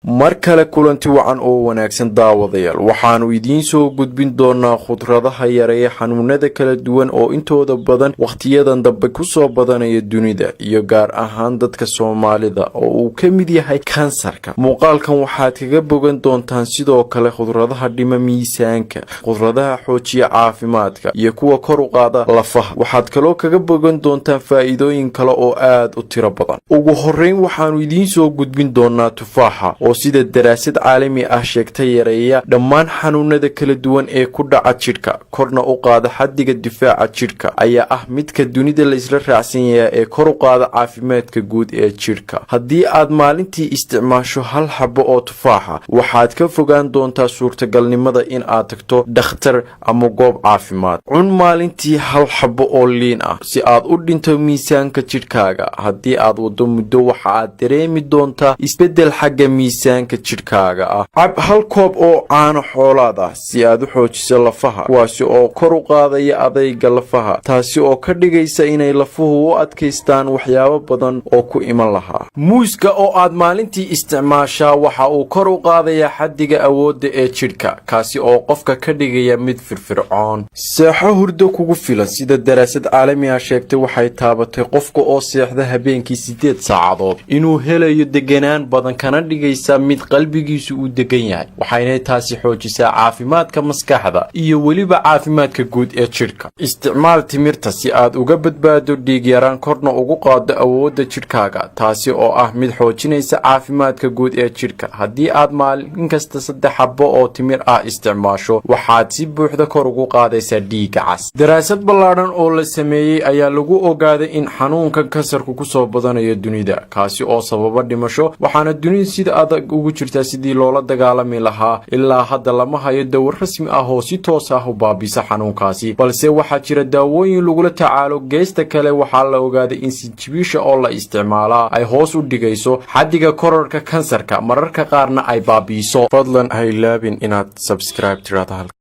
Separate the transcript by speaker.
Speaker 1: Mar kale kulanti wacan oo wanaagsan, daawadayaal. Waxaannu idiin soo gudbin doonaa khudradaha yareeya xanuunada kala duwan oo intooda badan wakhtiyadan dambe kusoo badanaya dunida iyo gaar ahaan dadka Soomaalida, oo uu ka mid yahay kansarka. Muuqaalkan waxaad kaga bogan doontaan sidoo kale khudradaha dhima miisaanka, khudradaha xoojiya caafimaadka iyo kuwa kor u qaada lafaha. Waxaad kaloo kaga bogan doontaan faa'iidooyin kale oo aad u tiro badan. Ugu horeyn, waxaannu idiin soo gudbin doonaa tufaaxa, oo sida daraasad caalami ah sheegtay yareeya dhammaan xanuunada kala duwan ee ku dhaca jidhka, korna u qaada xaddiga difaaca jidhka, ayaa ah midka dunida la isla raacsan yahay ee kor u qaada caafimaadka guud ee jidhka. Haddii aad maalintii isticmaasho hal xabo oo tufaaxa, waxaad ka fogaan doontaa suurtagalnimada in aad tagto dhakhtar ama goob caafimaad. Cun maalintii hal xabo oo liin ah si aad u dhinto miisaanka jidhkaaga. Haddii aad wado muddo, waxa aad dareemi doontaa isbeddel xagga miisaanka jidhkaaga ah. Cab hal koob oo caano xoolaad ah si aad u xoojiso lafaha, kuwaasi oo kor u qaadaya adayga lafaha, taasi oo ka dhigaysa inay lafuhu u adkaystaan waxyaabo badan oo ku iman lahaa. Muuska oo aad maalintii isticmaashaa waxa uu kor u qaadayaa xaddiga awoodda ee jidhka, kaasi oo qofka ka dhigaya mid firfircoon. Seexo hurdo kugu filan. Sida daraasad caalami ah sheegtay, waxay taabatay qofka oo seexda habeenkii 8 saacadood inuu helayo deganaan badan, kana dhigaysa mid qalbigiisu uu degan yahay, waxayna taasi xoojisaa caafimaadka maskaxda iyo weliba caafimaadka guud ee jidhka. Isticmaal timirta si aad uga badbaado dhiig yaraan, korna ugu qaado awoodda jidhkaaga, taasi oo ah mid xoojinaysa caafimaadka guud ee jidhka. Haddii aad maalin kasta saddex xabo oo timir ah isticmaasho, waxaad si buuxda kor ugu qaadaysaa dhiigga cas. Daraasad ballaadhan oo la sameeyey ayaa lagu ogaaday in xanuunka kansarku kusoo badanayo dunida, kaasi oo sababa dhimasho, waxaana dunida sida adag ugu jirtaa sidii loola dagaalami lahaa. Ilaa hadda lama hayo dawo rasmi ah oo si toos ah u baabisa xanuunkaasi, balse waxaa jira daawooyin lagula tacaalo. Geesta kale, waxaa la ogaaday in sinjibiisha oo la isticmaalaa ay hoos u dhigayso xaddiga kororka kansarka, mararka qaarna ay baabiiso. Fadlan ha ilaabin inaad subscribe tiraada.